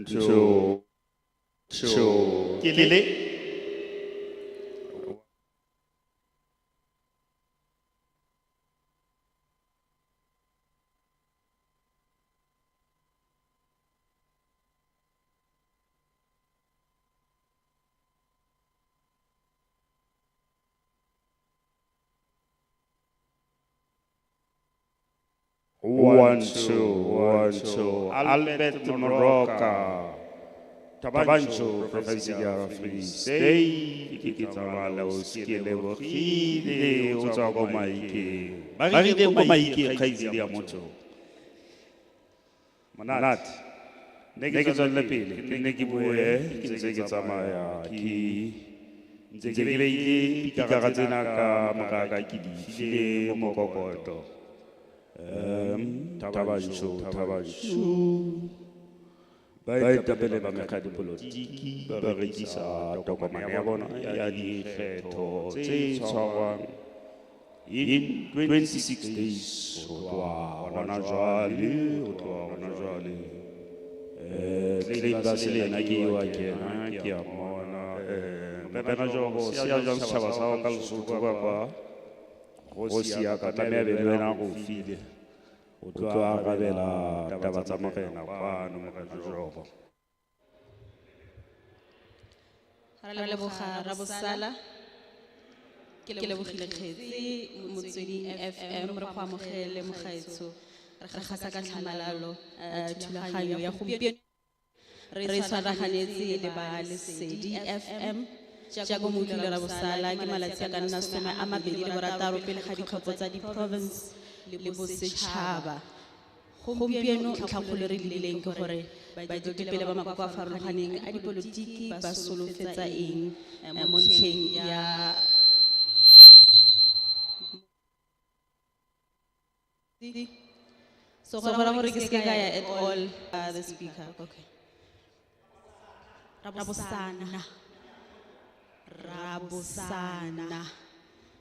Two, two, ke le One, two, one, two. Albert Moroka. Thabanchu, province ya Free State, ke tsamaya le o ke lebogile o tswa ko Maikeng. Ba rile ko Maikeng kgaitsedi ya motho. Monate. Ne ke tswelele pele, ke nne ke bue, ke ntse ke tsamaya ke ntse ke beile dikara tsena ka moraka ke di file mokokoto. Thabanchu, Thabanchu. Baetapele ba mekga ya dipolotiki ba rekisa tokomane ya bona ya dikgetho tse tshwarwang in 26 days ho tloha hona jwale, ho tloha hona jwale. Claim Bus le yena ke eo a kena, ke a mmona. Morena Jobo, se ya jwang setjhaba sa hao ka Lesotho ka kwa? Kgosi ya ka tlameha be le wena o file. O tlo arabela taba tsa morena kwano, Morena Jobo. Ra leboga Rabosala. Ke lebogile kgetsi Motsweding FM re go amogele mogaetsho. Re gasa ka tlhamalalo thulaganyo ya gompieno. Re tshwaraganetse le ba Lesedi FM. Jaaka mo utlwile Rabosala ke malatsi a ka nna 26 pele ga ditlhopho tsa di-province le bosetšhaba. Gompieno ntlhakgolo re lebileng ke gore baeteledipele ba makoko a farologaneng a dipolotiki ba solofetsa eng mo ntlheng ya So go raya gore ke seke ka ya at all, the speaker. Okay. Rabosana. Rabosana.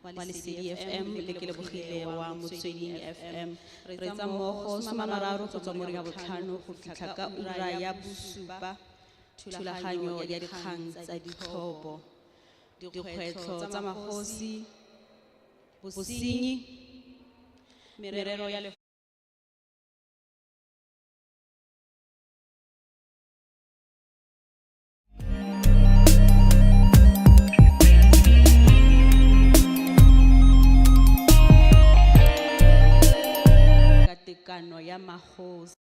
Wa Lesedi FM le ke lebogile wa Motsweding FM. Re tsa mmogo 30 go tswa mo ura ya botlhano go fitlha ka ura ya bosupa, thulaganyo ya dikgang tsa ditlhopho, dikgwetlho tsa magosi, bosenyi, merero ya tekano ya magosi.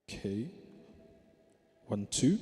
Okay. 1, 2.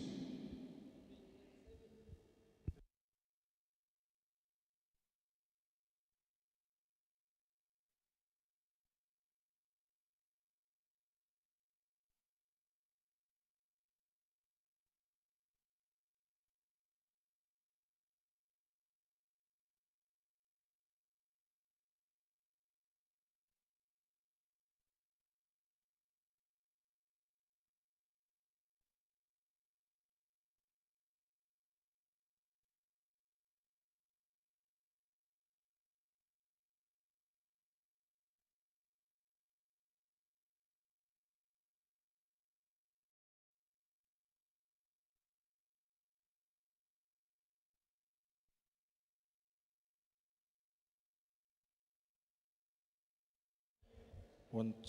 1,